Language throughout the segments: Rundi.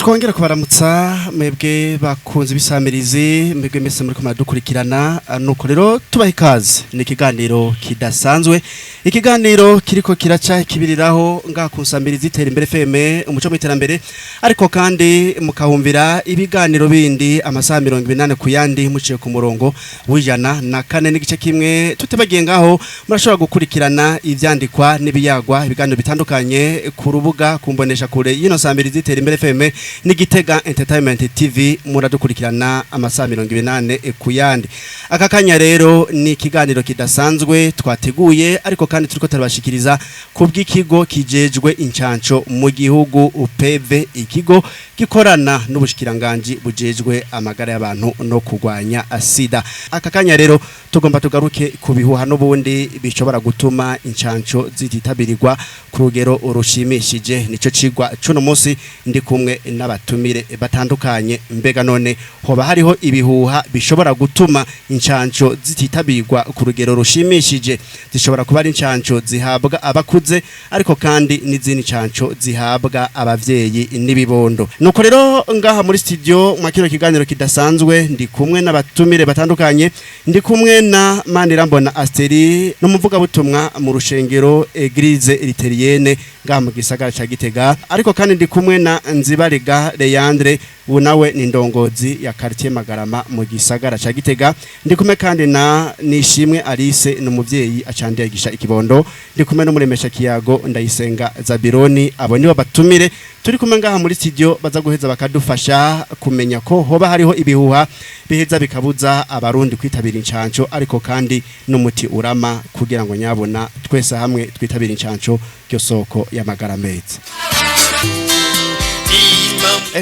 Twongera kubaramutsa mwebwe bakunze ibisamirizi, mwebwe mwese muri muradukurikirana. Nuko rero tubaha ikaze, ni ikiganiro kidasanzwe, ikiganiro kiriko kiraca kibiriraho ngaha ku nsamirizi Iterambere FM, umuco mu iterambere, ariko kandi mukahumvira ibiganiro bindi amasaha 80 ku yandi muciye ku murongo w'104.1. Tutibagiye ngaho, murashobora gukurikirana ivyandikwa n'ibiyagwa, ibiganiro bitandukanye ku rubuga kumbonesha kure y'ino samirizi Iterambere FM n'Igitega Entertainment TV. Muradukurikirana amasaha 80 ku yandi. Aka kanya rero ni ikiganiro kidasanzwe twateguye, ariko kandi turiko turabashikiriza ku bw'ikigo kijejwe incanco mu gihugu UPV, ikigo gikorana n'ubushikiranganji bujejwe amagara y'abantu no kurwanya sida. Aka kanya rero tugomba tugaruke ku bihuha n'ubundi bishobora gutuma incanco zititabirwa ku rugero rushimishije. Nico cigwa cuno munsi. Ndi kumwe n'abatumire batandukanye. Mbega none hoba hariho ibihuha bishobora gutuma incanco zititabirwa ku rugero rushimishije? Zishobora kuba ari incanco zihabwa abakuze, ariko kandi n'izindi ncanco zihabwa abavyeyi n'ibibondo. Nuko rero ngaha muri studio mwa kino kiganiro kidasanzwe ndi kumwe n'abatumire batandukanye. Ndi kumwe na Manirambona Asteri, n'umuvugabutumwa mu rushengero Eglise Luthérienne ngaha mu gisagara ca Gitega, ariko kandi ndi kumwe na Nzibarega Leandre, ubu nawe ni ndongozi ya quartier Magarama mu gisagara ca Gitega. Ndi kumwe kandi na Nishimwe Alice, ni umuvyeyi acandiyagisha ikibondo. Ndi kumwe n'umuremesha kiyago Ndayisenga Zabironi. Abo nibo batumire turi kumwe ngaha muri studio, baza guheza bakadufasha kumenya ko hoba hariho ibihuha biheza bikabuza abarundi kwitabira incanco, ariko kandi n'umuti urama kugira ngo nyabona twese hamwe twitabira incanco, ryo soko y'amagara meza.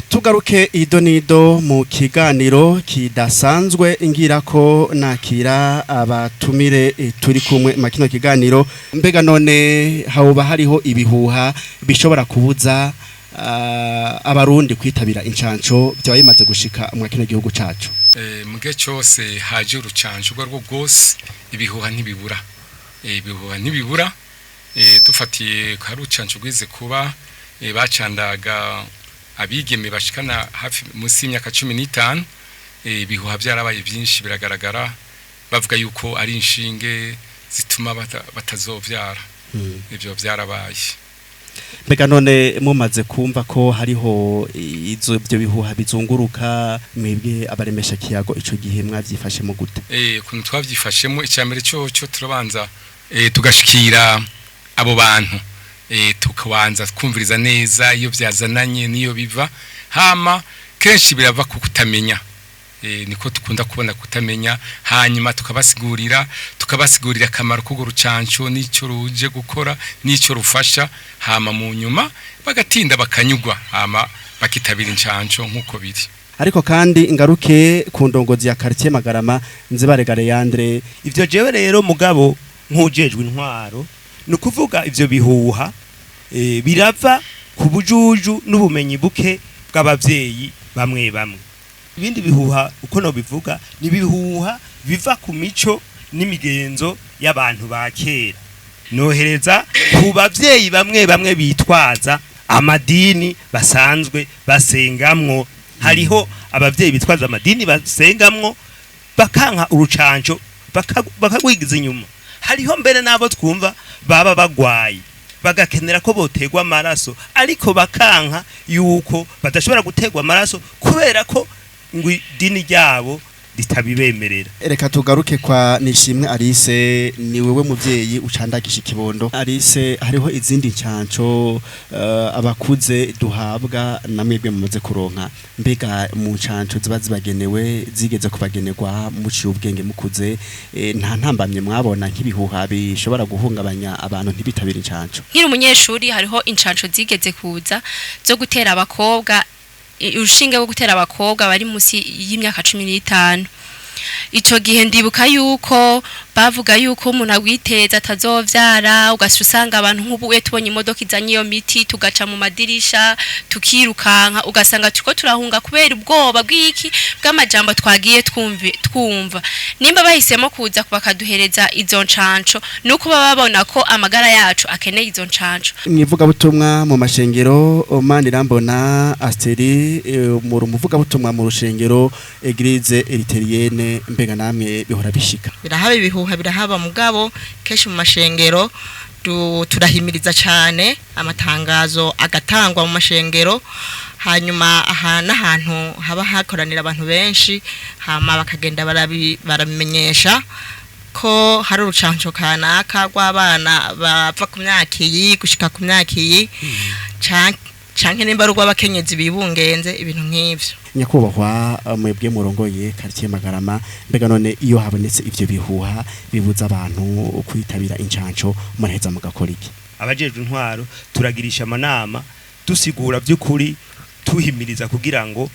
Tugaruke ido nido mu kiganiro kidasanzwe, ngira ko nakira abatumire turi kumwe mu kino kiganiro. Mbega none hoba hariho ibihuha bishobora kubuza abarundi kwitabira incanco byaba bimaze gushika mu kino gihugu cacu? Mu gihe cyose haje urucanco urwo arirwo rwose, ibihuha ntibibura. Ibihuha ntibibura. Dufatiye hari urucanco rwize kuba bacandaga abigeme bashikana hafi munsi y'imyaka 15, ibihuha byarabaye byinshi, biragaragara, bavuga yuko ari inshinge zituma batazovyara. Ibyo byarabaye. Mbega none mumaze kumva ko hariho izo ibyo bihuha bizunguruka, mwebwe abaremesha kiyago ico gihe mwavyifashemo gute? Ukuntu twavyifashemo, icya mbere cyo turabanza tugashikira abo bantu, tukabanza twumviriza neza iyo byazananye n'iyo biva. Hama kenshi birava ku kutamenya, niko dukunda kubona, kutamenya. Hanyuma tukabasigurira akamaro k'urwo rucanco n'icyo ruje gukora n'icyo rufasha. Hama mu nyuma bagatinda bakanyugwa, hama bakitabira incanco nk'uko biri. Ariko kandi ngaruke ku ndongozi ya quartier Magarama, Nzibarega Leandre. Ivyo jewe rero mugabo nk'ujejwe intwaro, ni ukuvuga ivyo bihuha birava ku bujuju n'ubumenyi buke bw'abavyeyi bamwe bamwe. Ibindi bihuha, uko no bivuga, ni bihuha biva ku mico n'imigenzo y'abantu ba kera. Nohereza ku bavyeyi bamwe bamwe bitwaza amadini basanzwe basengamwo. Hariho abavyeyi bitwaza amadini basengamwo bakanka urucanco, bakagwigiza inyuma. Hariho mbere n'abo twumva baba bagwaye, bagakenera ko botegwa amaraso, ariko bakanka yuko badashobora gutegwa amaraso kubera ko ngo idini ryabo ritabibemerera. Reka tugaruke kwa Nishimwe Alice, ni wewe muvyeyi ucandagisha ikibondo. Alice, hariho izindi ncanco abakuze duhabwa namwebwe mumaze kuronka. Mbega mu ncanco ziba zibagenewe, zigeze kubagenerwa muciye ubwenge mukuze, nta ntambamye mwabona nk'ibihuha bishobora guhungabanya abantu ntibitabire incanco? Nkiri umunyeshuri, hariho incanco zigeze kuza zo gutera abakobwa, urushinge rwo gutera abakobwa bari munsi y'imyaka 15. Ico gihe ndibuka yuko Bavuga yuko umuntu agwiteza atazovyara, ugaca usanga abantu nk'ubu tubonye imodoka izanye iyo miti tugaca mu madirisha tukirukanka, ugasanga turiko turahunga kubera ubwoba bw'iki bw'amajambo twagiye twumva. Nimba bahisemo kuza bakaduhereza izo ncanco, nuko baba babona ko amagara yacu akeneye izo ncanco. Mwivugabutumwa mu mashengero, Manirambona Asteri, mu muvugabutumwa mu rushengero Eglise Eriterienne, mbega namwe bihora bishika? Birahaba ibihuha, birahaba, mugabo kenshi mu mashengero turahimiriza cyane, amatangazo agatangwa mu mashengero, hanyuma aha n'ahantu haba hakoranira abantu benshi, hama bakagenda barabimenyesha ko hari urucanco kanaka rw'abana bava ku myaka iyi gushika ku myaka iyi, canke nimba ari urw'abakenyezi bibungenze, ibintu nk'ivyo. Nyakubahwa, mwebwe murongoye quartier Magarama, mbega none iyo habonetse ivyo bihuha bibuza abantu kwitabira incanco, muraheza mugakora iki? Abajejwe intwaro turagirisha amanama, dusigura by'ukuri, tuhimiriza kugira ngo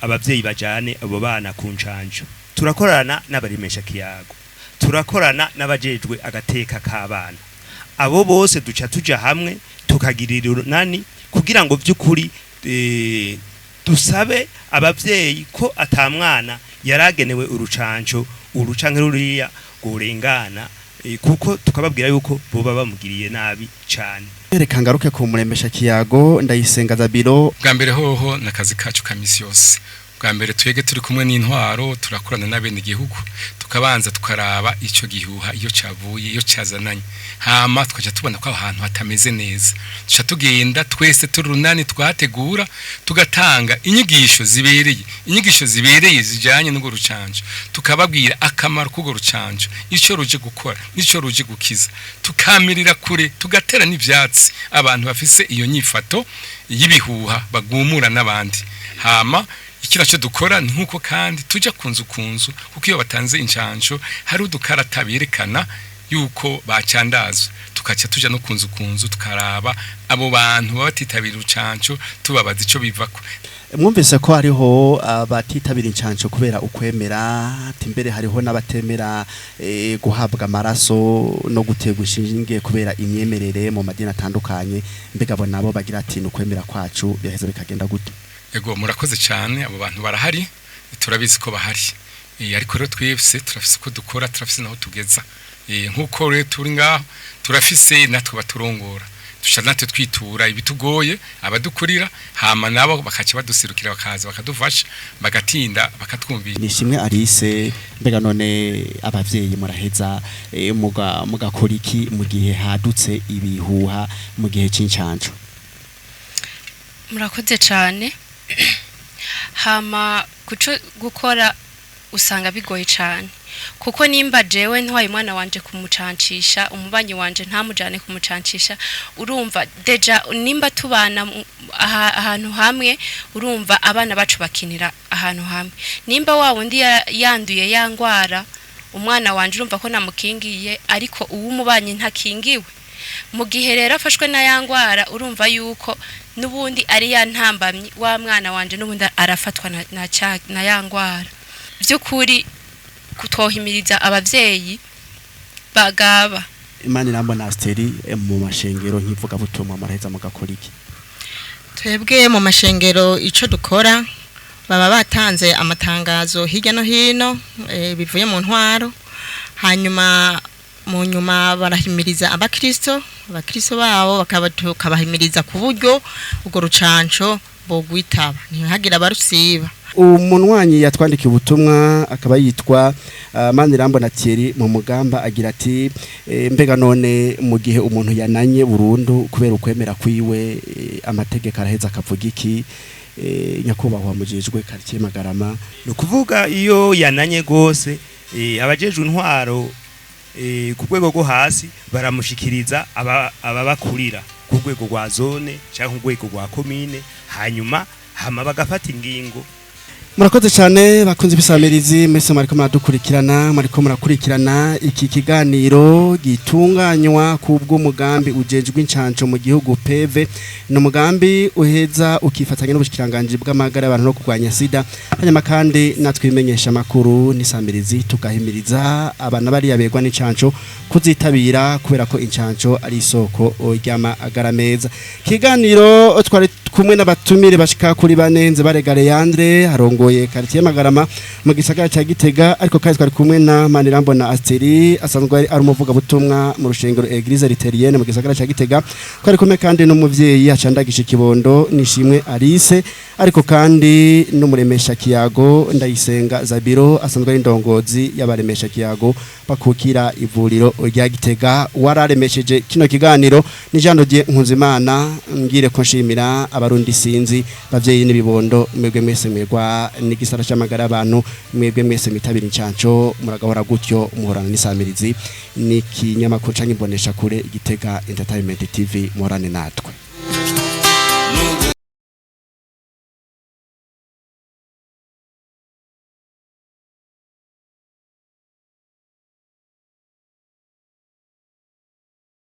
abavyeyi bajane abo bana ku ncanco. Turakorana n'abaremesha kiyago, turakorana n'abajejwe agateka k'abana. Abo bose duca tuja hamwe tukagirira urunani kugira ngo by'ukuri dusabe abavyeyi ko atamwana yaragenewe urucanco uru canke ruriya rworengana, kuko tukababwira yuko boba bamugiriye nabi cane. Reka ngaruke ku muremesha kiyago Ndayisenga Zabiro. Bwa mbere hoho nakazi kacu ka misi yose. Bwa mbere twege turi kumwe n'intwaro, turakorana n'abene igihugu, tukabanza tukaraba ico gihuha iyo cavuye, iyo cazananye, hama tukaca tubona ko aho hantu hatameze neza, tuca tugenda twese turi runani, twategura tugatanga inyigisho zibereye, inyigisho zibereye zijanye n'urwo rucanco, tukababwira akamaro k'urwo rucanco, ico ruje gukora n'ico ruje gukiza, tukamirira kure, tugatera n'ivyatsi abantu bafise iyo nyifato y'ibihuha bagumura n'abandi. Hama iki nacyo dukora ni nkuko kandi tujya ku nzu ku nzu, kuko iyo batanze incanco hari udukarata berekana yuko bacandazwa, tukaca tuja no ku nzu ku nzu, tukaraba abo bantu baba batitabira urucanco, tubabaza ico bivako. Mwumvise ko hariho abatitabira incanco kubera ukwemera, ati mbere hariho n'abatemera guhabwa amaraso no guterwa inshinge kubera imyemerere mu madini atandukanye. Mbega abo nabo bagira ati ni ukwemera kwacu, biraheza bikagenda gute? Ego, murakoze cyane. Abo bantu barahari, turabizi ko bahari. Ariko rero twese turafise uko dukora, turafise naho tugeza. Nkuko rero turi ngaho, turafise natwe baturongora, duca natwe twitura ibitugoye abadukurira, hama nabo bakaca baduserukira, bakaza bakadufasha, bagatinda bakatwumvira. Nishimwe Alice, mbega none abavyeyi muraheza mugakora iki mu gihe hadutse ibihuha mu gihe c'incanco? Murakoze cyane. Hama kuco gukora usanga bigoye cyane, kuko nimba jewe ntwaye umwana wanje kumucancisha, umubanyi wanje ntamujane kumucancisha, urumva déjà nimba tubana ahantu hamwe, urumva abana bacu bakinira ahantu hamwe. Nimba wa wundi yanduye ya ngwara, umwana wanje urumva ko namukingiye, ariko uw'umubanyi ntakingiwe. Mu gihe rero afashwe na ya ngwara, urumva yuko n'ubundi ari ya ntambamyi, wa mwana wanje n'ubundi arafatwa na ya ngwara. By'ukuri kutwohimiriza abavyeyi bagaba. Imana irambona Asteri, mu mashengero nk'ivugabutumwa muraheza mugakora iki? Twebwe mu mashengero icyo dukora, baba batanze amatangazo hirya no hino bivuye mu ntwaro, hanyuma mu nyuma barahimiriza abakristo babo, tukabahimiriza ku buryo urwo rucanco bogwitaba, ntihagire abarusiba. Umunwanyi yatwandikiye ubutumwa akaba yitwa Manirambona Thierry mu Mugamba, agira ati mbega none mu gihe umuntu yananye burundu kubera ukwemera kwiwe, amategeko araheza akavuga iki? Nyakubahwa mujejwe quartier Magarama. Ni ukuvuga iyo yananye rwose, abajejwe intwaro ku rwego rwo hasi baramushikiriza ababakurira ku rwego rwa zone cyangwa ku rwego rwa komine, hanyuma hama bagafata ingingo. Murakoze cyane bakunze ibisamirizi mwese mwariko muradukurikirana, mwariko murakurikirana iki kiganiro gitunganywa ku bw'umugambi ujejwe incanco mu gihugu PV. Ni umugambi uheza ukifatanya n'ubushikiranganji bw'amagara y'abantu no kurwanya sida, hanyuma kandi natwe ibimenyesha amakuru n'isamirizi tugahimiriza abana bariya begwa n'incanco kuzitabira, kubera ko incanco ari isoko ry'amagara meza. Kiganiro twari kumwe n'abatumire bashika kuri banenze barega Leandre arongoye quartier Magarama mu gisagara ca Gitega, ariko kandi twari kumwe na Manirambona Asteri asanzwe ari umuvuga butumwa mu rushengero Eglise Luthérienne mu gisagara ca Gitega. Twari kumwe kandi n'umuvyeyi acandagisha ikibondo Nishimwe Alice, ariko kandi n'umuremesha kiyago Ndayisenga Zabiro asanzwe ari indongozi y'abaremesha kiyago bakukira ivuriro rya Gitega. Wararemesheje kino kiganiro ni Jean Dodier Nkunzimana. Ngire ko nshimira abarundi sinzi bavyeyi n'ibibondo, mwebwe mwese mwegwa n'igisara c'amagara abantu, mwebwe mwese mitabira incanco, muragahora gutyo muhorana n'isamirizi n'ikinyamakuru canke imbonesha kure Gitega Entertainment TV. Muhorane natwe.